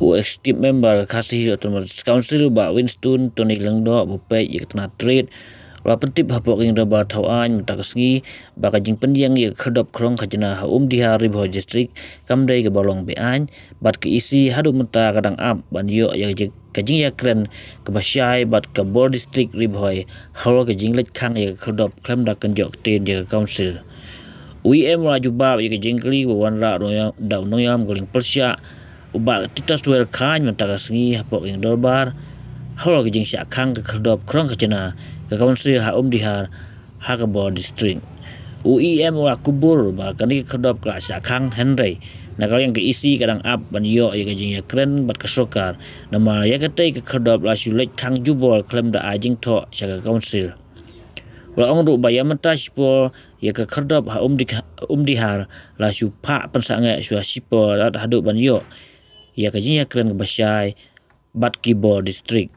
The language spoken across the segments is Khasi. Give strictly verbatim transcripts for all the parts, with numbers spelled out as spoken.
U Executive Member ka Khasi Hills Autonomous Council, Bah Winston Tony Lyngdoh, ba peit ïa ka tnat trade, u la pyntip hapoh ka jingdorbar thaw aiñ mynta ka sngi ba ka jingpynïeng ïa ka khyrdop khrong khajna ha Umdihar, Ri Bhoi District kam dei kaba long be-aiñ, bad ka E C haduh mynta ka dang ap ban ïoh ïa ka jing, ka jingïakren kaba shai bad ka bor district Ri Bhoi halor ka jingleit khang ïa ka khyrdop khlem da kynjoh ktien ïa ka council. U E M u la jubab ïa ka jingkylli ba wanrah da u nongïalam ka liang pyrshah, u Bah Titus Tuel Chyne, mynta ka sngi hapoh ka jingdorbar halor ka jingshah khang ka khyrdop khrong khajna ka council ha Umdihar ha ka bor district. U E M u la kubur ba kane ka khyrdop ka la shah khang, hynrei na ka liang ka E C ka dang ap ban ïoh ïa ka jingïakren bad ka sorkar, namar ïa katei ka khyrdop la shu leit khang jubor khlem da ai jingthoh sha ka council. U la ong ruh ba ïa mynta shipor ïa ka khyrdop ha Umdi-, Umdihar la shu phah pynsangeh shuwa shipor haduh ban ïoh ïa ka jingïakren kaba shai bad ki bor district.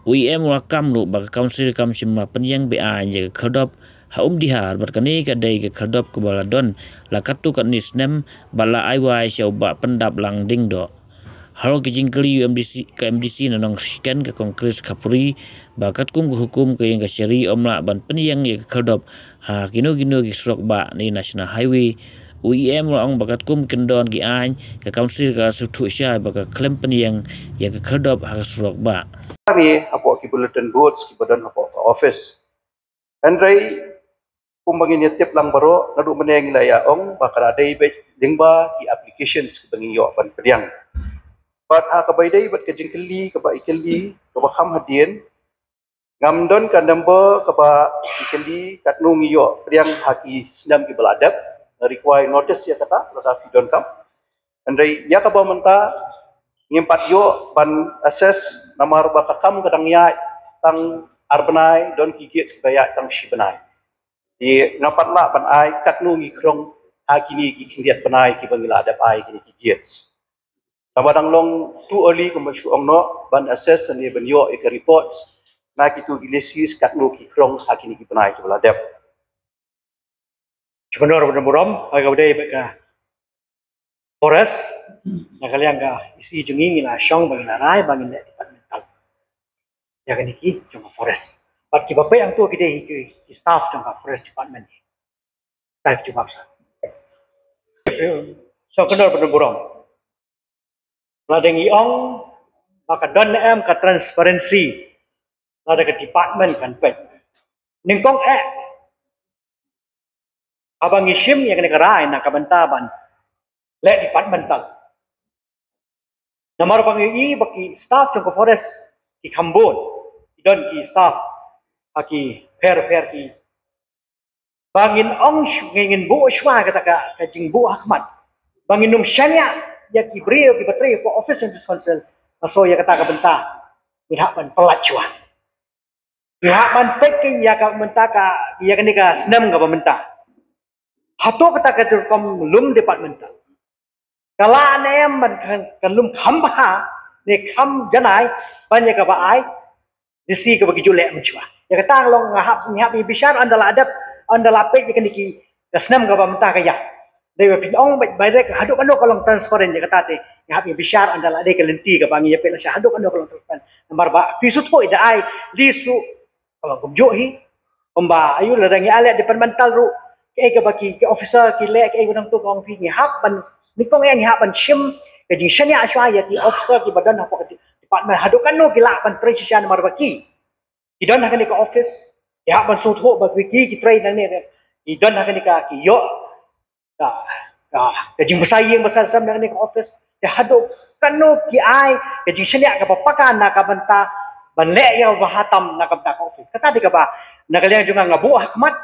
U E M u la kam ruh ba ka council kam shym la pynïeng be-aiñ ïa ka khyrdop ha Umdihar, bad kane ka dei ka khyrdop kaba la don la katto katne snem bad la ai wai sha u Bah Pyndaplang Lyngdoh. Halor ka jingkylli u M D C, ka M D C na Nongshken, ka Kong Chris Khapuri, ba katkum ka hukum ka ïing kashari ym lah ban pynïeng ïa ka khyrdop ha kino kino ki surok bah ne National Highway, u E M u la ong ba katkum ki kyndon ki aiñ, ka council ka la sngewthuh shai ba ka khlem pynïeng ïa ka khyrdop ha ka surok bah. Ngi hapoh ki bulletin boards kiba don hapoh ka office. Hynrei kumba ngin ïa tip lang baroh, naduh mynne ngi la ïa ong ba ka la dei beit lyngba ki applications kiba ngi ïoh ban pdiang. Bad ha kaba ïadei bad ka jingkylli kaba i kylli kaba kham hadien, ngam don ka number kaba i kylli katno ngi ïoh pdiang ha ki snem kiba la dep. Nga require notice ïa kata lada phi donkam. Hynrei ïa kaba mynta ngim pat ïoh ban assess namar ba ka kam ka dang ïaid tang ar bnai, don ki gate kiba ïaid tang shi bnai. Te ngam pat lah ban ai katno ngi khrong ha kine ki khyndiat bnai kiba ngi la dep ai kine ki gate. Kaba dang long too early kumba shu ong noh ban assess ne ban ïoh ïa ka reports na kito ki leases katno ki khrong ha kine ki bnai kiba la dep. Shu kynnoh ruh ban burom ha kaba dei bad ka forest, na ka liang ka E C jong ngi ngi la shong ba ngi la rai ba ngin leh departmental ïa kine ki jong ka forest. Bad kiba peit hangto ki dei ki, ki staff jong ka forest department. Ka jubab sa. Shu kynnoh ruh ban burom. Lada ngi ong ba ka don ne em ka transparency lada ka department kan peit. Nyngkong eh haba ngi shim ïa kane ka rai na ka bynta ban leh departmental. Namar ba ngi i ba ki staff jong ka forest ki kham bun, ki don ki staff ha ki pher pher ki. Ba ngin ong shu, ngin, ngin buh shuwa kata ka, ka jingbuh ha khmat. Ba ngin ym shaniah ïa ki briew kiba trei hapoh office jong district council. Nga sngew ïa kata ka bynta ngi hap ban pyllait shuwa. Ngi hap ban peit ïa ka bynta ka, ïa kane ka snem kaba mynta. Hato kata ka rukom lum departmental ka lah ne em ban kan, kan lum kham bha ne kham janai ban ïa kaba ai D C kaba ki ju leh mynshuwa. Ïa kata long nga hap, ngi hap ïa bishar ynda la dep, ynda la peit ïa kane ki, ka snem kaba mynta ka ïa. Dei ba phin ong ba, ba dei haduh kano ka long transparent ïa kata te ngi hap ïa bishar ynda la dei ka lynti kaba ngi ïa peit lashai haduh kano ka long transparent. Namar ba phi shu thuh ïa da ai list ruh kaba kumjuh hi. Kumba ayu lada ngi ai leh departmental ruh, kaei kaba ki, ki officer ki leh, kaei kaba nangtu ka ong phi, ngi hap ban, nyngkong eh ngi hap ban shim ka jingshaniah shuwa ïa ki officer kiba don hapoh ka department haduh kano ki lah ban trei shisha namar ba ki, ki don ha kane ka office, ki hap ban sngewthuh ba ki, ki trei nangne, ki don ha kane ka, ki ïoh ka, ka, ka jingbsa ïing bsa sem na kane ka office. Te haduh kano ki ai ka jingshaniah kaba paka na ka bynta ban leh ïa kaba bha tam na ka bynta ka office. Kata dei kaba na ka liang jong nga nga buh ha khmat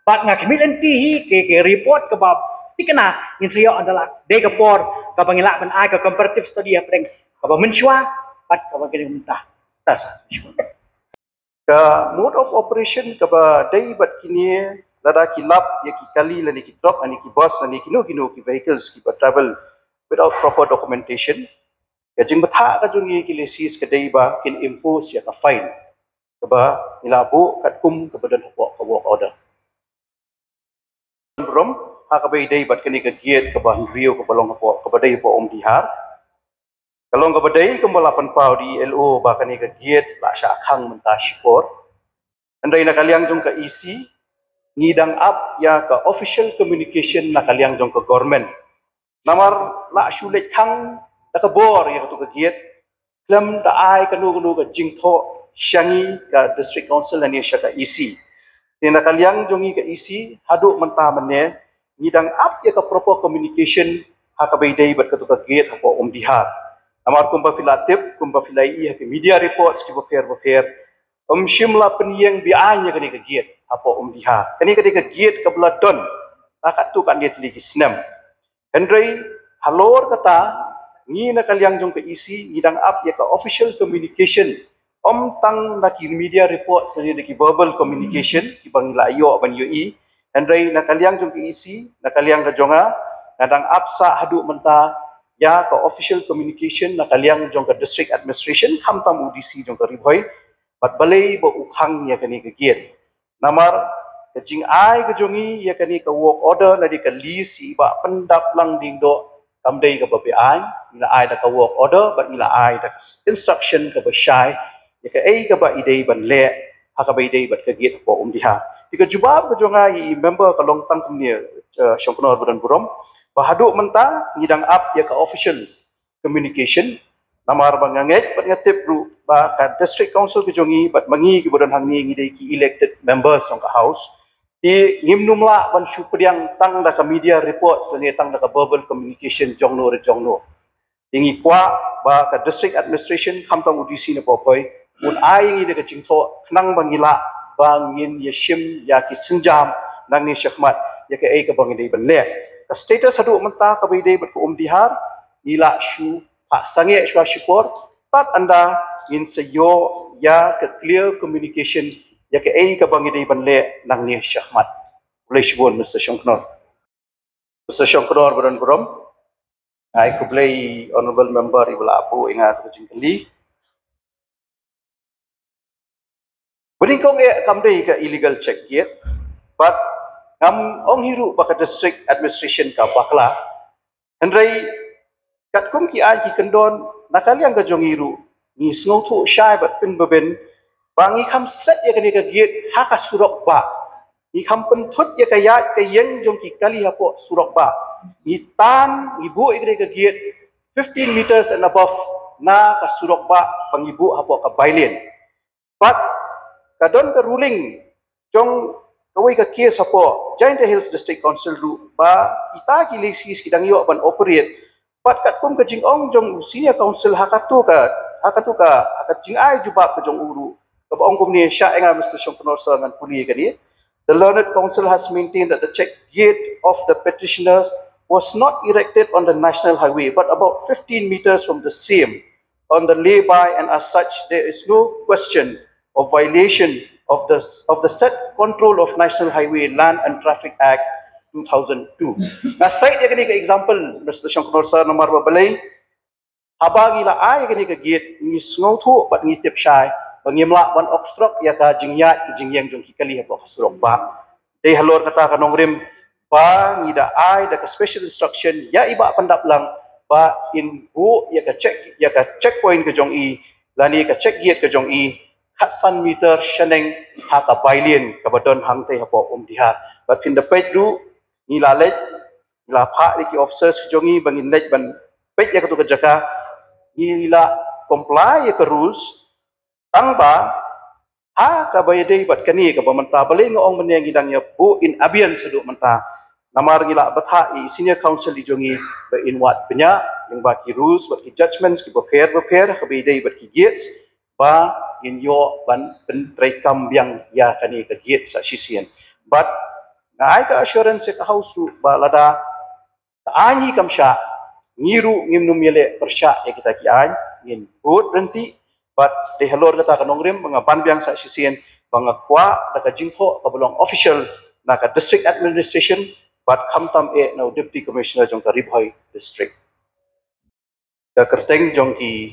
bad nga khmih lynti hi, ki, ki report kaba thikna ngin sa ïoh ynda la dei ka por kaba ngi lah ban ai ka comparative study hapdeng kaba mynshuwa bad kaba kane ka bynta. Ta sa. Ka mode of operation kaba dei bad kine, lada ki lap ïa ki kali lane ki truck lane ki bus lane kino kino ki vehicles kiba travel without proper documentation, ka jingbthah ka jong ngi ki lessees ka dei ba kin impose ïa ka fine kaba ngi la buh katkum kaba don hapoh ka work order. Burom, ha kaba ïadei bad kane ka gate kaba hynriew kaba long hapoh, kaba dei hapoh Umdihar. Ka long kaba dei kumba la pynpaw da i L O ba kane ka gate la shah khang mynta shipor. Hynrei na ka liang jong ka E C, ngi dang ap ïa ka official communication na ka liang jong ka government. Namar la shu leit khang da ka bor ïa katu ka gate, khlem da ai kano kano ka jingthoh sha ngi ka District Council lane sha ka E C. Te na ka liang jong ngi ka E C, haduh mynta mynne, ngi dang ap ïa ka proper communication ha kaba ïadei bad katu ka gate hapoh Umdihar. Namar kumba phi la tip, kumba phi la ïohi ha ki media reports kiba pher ba pher, ym shym la pynïeng beaiñ ïa kane ka gate hapoh Umdihar. Kane ka dei ka gate kaba la don la katto katne tylli ki snem. Hynrei halor kata, ngi na ka liang jong ka E C ngi dang ap ïa ka official communication, ym tang na ki media reports lane da ki verbal communication kiba ngi la ïoh ban ïohi. Hynrei na ka liang jong ka E C, na ka liang ka jong nga, nga dang ap sah haduh mynta ïa ka official communication na ka liang jong ka District Administration, khamtam u D C jong ka Ri Bhoi, bad balei ba u khang ïa kane ka gate. Namar ka jingai ka jong ngi ïa kane ka work order lane ka lease ïa i Bah Pyndaplang Diengdoh kam dei kaba beaiñ. Ngi la ai da ka work order bad ngi la ai da ka instruction kaba shai ïa kaei kaba i dei ban leh ha kaba ïadei bad ka gate hapoh Umdihar. Te ka jubab ka jong nga ïa i member ka long tang kumne, eh, Shongknor ba don burom, ba haduh mynta ngi dang ap ïa ka official communication. Namar ba nga ngeit bad nga tip ruh ba ka District Council ka jong ngi bad ma ngi kiba don hangne ngi dei ki elected members jong ka House. Te ngim nym lah ban shu pdiang tang da ka media reports lane tang da ka verbal communication jong no re jong no. Te ngi kwah ba ka District Administration khamtam u D C na Ri Bhoi un ai ngi da ka jingthoh khnang ba ngi lah ba ngin ïa shim ïa ki sienjam nangne shakhmat ïa kaei kaba ngi dei ban leh. Ka status haduh mynta kaba ïadei bad ka Umdihar, ngi la shu phah sangeh shuwa shipor, tad ynda ngin sa ïoh ïa ka clear communication ïa kaei kaba ngi dei ban leh nangne shakhmat. Khublei shibun Mister Shongknor. Mister Shongknor ba don burom, nga ai khublei Honorable Member iba la buh ïa nga ka jingkylli. Ba nyngkong eh kam dei ka illegal check gate, bad ngam ong hi ruh ba ka District Administration ka bakla. Hynrei katkum ki aiñ ki kyndon, na ka liang ka jong ngi ruh ngi sngewthuh shai bad pynbeit ba ngi kham set ïa kane ka gate ha ka surok bah. Ngi kham pynthut ïa ka ïaid ka ïeng jong ki kali hapoh surok bah. Ngi tan, ngi buh ïa kane ka gate fifteen meters and above na ka surok bah ba ngi buh hapoh ka bylane. Bad ka don ka ruling jong kawei ka case hapoh Jaintia Hills District Council ruh ba kita ki leases ki dang ïoh ban operate. Bad katkum ka jingong jong u senior counsel ha katu ka, ha katu ka, ha ka jingai jubab ka jong u ruh, kaba ong kumne, shah ïa nga Mister Shongknor Sir ngan pule kane. The learned counsel has maintained that the check gate of the petitioners was not erected on the national highway, but about fifteen meters from the same, on the lay-by, and as such, there is no question of violation of the, of the said Control of National Highway Land and Traffic Act two thousand two. Nga cite ïa kane ka example, Mister Shongknor Sir, namar ba balei, haba ngi la ai ïa kane ka gate, ngi sngewthuh bad ngi tip shai ba ngim lah ban obstruct ïa ka jingïaid ka jingïeng jong ki kali hapoh ka surok bah. Dei halor kata ka nongrim ba ngi da ai da ka special instruction ïa i Bah Pyndaplang ba in buh ïa ka check, ïa ka checkpoint ka jong i, lane ka check gate ka jong i, khatsan meter shaneng ha ka bylane kaba don hangtei hapoh Umdihar. Bad phin da peit ruh, ngi la leit, ngi la phah ïa ki officers ka jong i ba ngin leit ban peit ïa katu ka jaka, ngi la comply ïa ka rules, tang ba ha kaba ïadei bad kane kaba mynta balei nga ong mynne ngi dang ïa buh in abeyance haduh mynta. Namar ngi la bthah ïa i senior counsel i jong i ba in wad bniah lyngba ki rules bad ki judgments kiba pher ba pher ha kaba ïadei bad ki gates ba ngin ïoh ban pyntreikam biang ïa kane ka gate sa shisien. Bad nga ai ka assurance ïa ka House ruh ba lada ka aiñ hi kam shah, ngi ruh ngim nym ïaleh pyrshah ïa kita ki aiñ, ngin bud ryntih. Bad dei halor kata ka nongrim ba nga ban biang sa shisien ba nga kwah da ka jingthoh kaba long official na ka District Administration bad khamtam eh na u Deputy Commissioner jong ka Ri Bhoi District. Ka kyrteng jong kiba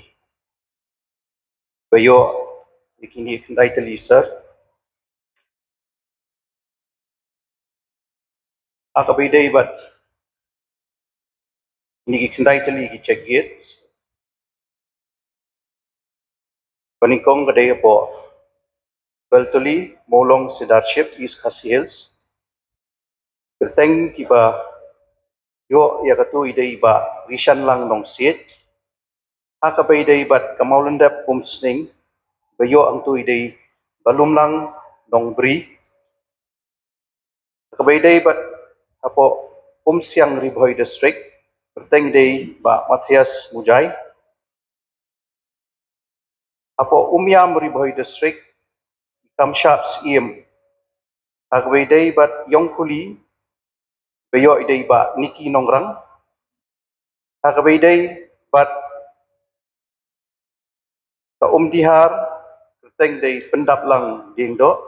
ïoh ïa kine khyndai tylli, Sir, ha kaba ïadei bad kine ki khyndai tylli ki check gates, Ba nyngkong ka dei hapoh Beltuli, Mawlong Cedarship, East Khasi Hills. Kyrteng kiba ïoh ïa katu i dei Bah Rishanlang Nongsiej. Ha kaba ïadei bad ka Mawlyndep Umsning, ba ïoh hangtu i dei Bah Lumlang Nongbri. Ha kaba ïadei bad hapoh Umsiang, Ri Bhoi District, kyrteng i dei Bah Matthias Mujai. Hapoh Umiam, Ri Bhoi District, i Kamshap Syiem. Ha kaba ïadei bad Ïongkhuli, ba ïoh i dei Bah Nicky Nongrang. Ha kaba ïadei bad ka Umdihar, kyrteng dei Pyndaplang Diengdoh.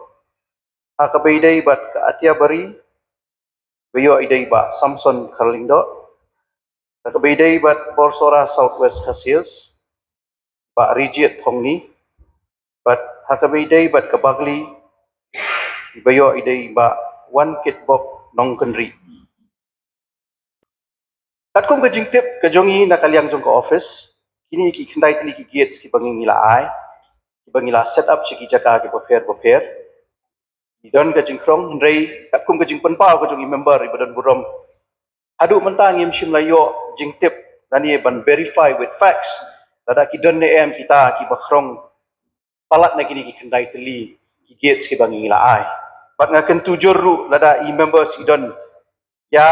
Ha kaba ïadei bad ka Atiabari, ba ïoh i dei Bah Samson Kharlyngdoh. Ha kaba ïadei bad Borsora, South West Khasi Hills, Bah Rijied Thongni. Bad ha kaba ïadei bad ka Bagli, ba ïoh i dei Bah Wankitbok Nongkynrih. Katkum ka jingtip ka jong ngi na ka liang jong ka office, kine ki khyndai tylli ki gates kiba ngi la ai, kiba ngi la set up sha ki jaka kiba pher bapher, ki don ka jingkhrong, hynrei katkum ka jingpynpaw ka jong i member iba don burom, haduh mynta ngim shym la ïoh jingtip lane ban verify with facts lada ki don ne em kita kiba khrong palat na kine ki khyndai tylli ki gates kiba ngi la ai. Bad nga kyntu jur ruh lada i members i don ïa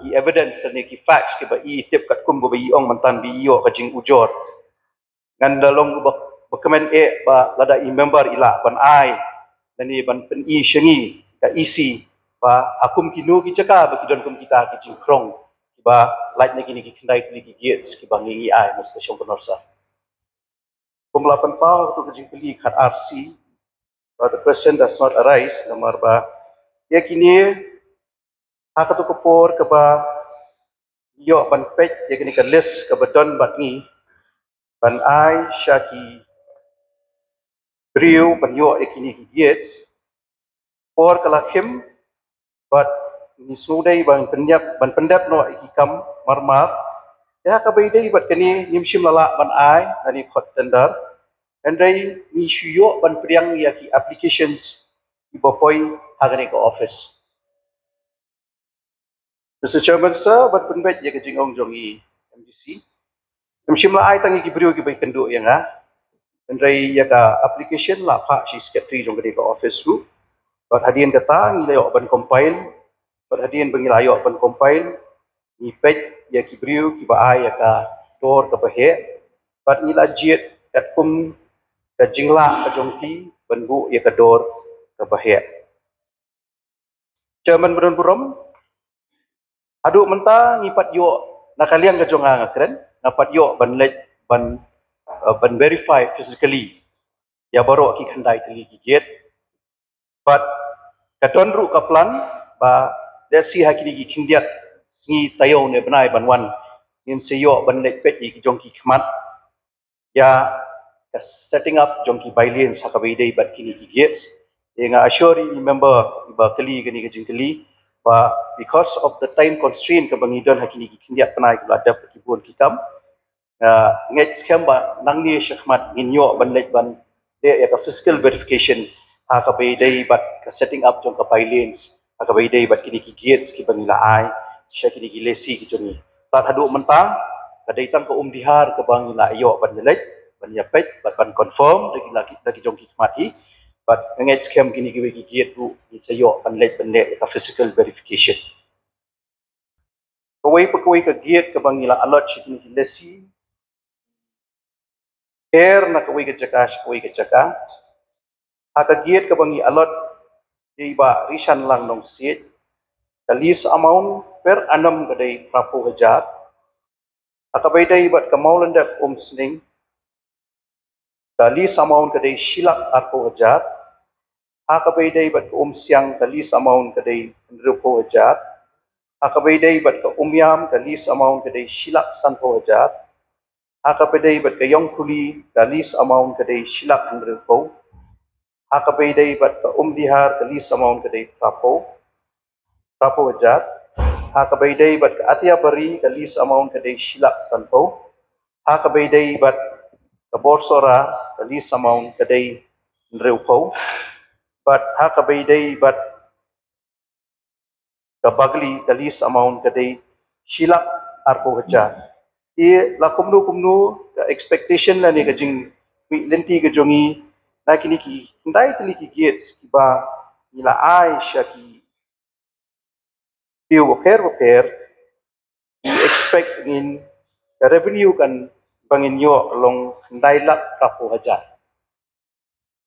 i evidence ne ki facts kiba i tip katkum ba i ong mynta ba i ïoh ka jingujor. Ngan da long ba, ba kmen eh ba lada i member i lah ban ai lane ban pyni sha ngi ka E C ba ha kum kino ki jaka ba ki don kum kita ki jingkhrong kiba lait na kine ki khyndai tylli ki gates kiba ngi ngi ai, Mister Shongknor Sir. Kum la pynpaw katu ka jingkylli khatar C, but the question does not arise, namar ba ïa kine ha katu ka por kaba ïoh ban peit ïa kane ka list kaba don bad ngi ban ai sha ki briew ban ïoh ïa kine ki gates, por ka la khim, bad ngi sngewdei ban pyndep, ban pyndep noh ïa ki kam marmar. Ïa kaba ïadei bad kane ngim shym la lah ban ai lane khot tender, hynrei ngi shu ïoh ban pdiang ïa ki applications kiba poi ha kane ka office. Mister Chairman Sir, ban pynbeit ïa ka jingong jong i M D C, ngim shym la ai tang ïa ki briew kiba ïakynduh ïa nga, hynrei ïa ka application la phah sha i secretary jong kane ka office ruh. Bad hadien kata ngi la ïoh ban compile, bad hadien ba ngi la ïoh ban compile, ngi peit ïa ki briew kiba ai ïa ka dor kaba heh, bad ngi la jied katkum ka jinglah ka jong ki ban buh ïa ka dor kaba heh. Chairman ba don burom, haduh mynta ngi pat ïoh, na ka liang ka jong nga nga kren, nga pat ïoh ban leit ban, eh, ban verify physically ïa baroh ki khyndai tylli ki gate. Bad ka don ruh ka plan ba lehse ha kine ki khyndiat sngi taïew ne bnai ban wan, ngin sa ïoh ban leit peit ïa ki jong ki khmat ïa ka setting up jong ki by lanes ha kaba ïadei bad kine ki gates. Te nga assure ïa i member iba kylli kane ka jingkylli ba because of the time constraint kaba ngi don ha kine ki khyndiat bnai kaba la dep ki bun ki kam, nga ngeit skhem ba nangne shakhmat ngin ïoh ban leit ban leh ïa ka physical verification ha kaba ïadei bad ka setting up jong ka by lanes ha kaba ïadei bad kine ki gates kiba ngi la ai sha kine ki lessee ki jong ngi. Tad haduh mynta ka dei tang ka Umdihar kaba ngi la ïoh ban ïaleit ban ïapeit bad ban confirm da ki, da ki jong ki khmat hi. Bad nga ngeit skhem kine kiwei ki gate ruh ngin sa ïoh ban leit ban leh ïa ka physical verification. Kawei pa kawei ka gate kaba ngi la allot sha kine ki lessee, her na kawei ka jaka sha kawei ka jaka. Ha ka gate kaba ngi allot ïa i Bah Rishanlang Nongsiej, ka lease amount per annum ka dei phraphew hajar. Ha kaba ïadei bad ka Mawlyndep Umsning, ka lease amount ka dei shi lak arphew hajar. Ha kaba ïadei bad ka Umsiang, ka lease amount ka dei hynriewphew hajar. Ha kaba ïadei bad ka Umiam, ka lease amount ka dei shi lak sanphew hajar. Ha kaba ïadei bad ka Ïongkhuli, ka lease amount ka dei shi lak hynriewphew. Ha kaba ïadei bad ka Umdihar, ka lease amount ka dei phraphew, phraphew hajar. Ha kaba ïadei bad ka Atiabari, ka lease amount ka dei shi lak sanphew. Ha kaba ïadei bad ka bor Sohra, ka lease amount ka dei hynriewphew, bad ha kaba ïadei bad ka Bagli, ka lease amount ka dei shi lak arphew hajar. Te la kumno kumno, ka expectation lane ka jingmih lynti ka jong ngi na kine ki khyndai tylli ki gates kiba ngi la ai sha ki briew bapher bapher, ngi expect ngin, ka revenue kan ba ngin ïoh ka long khyndai lak arphew hajar.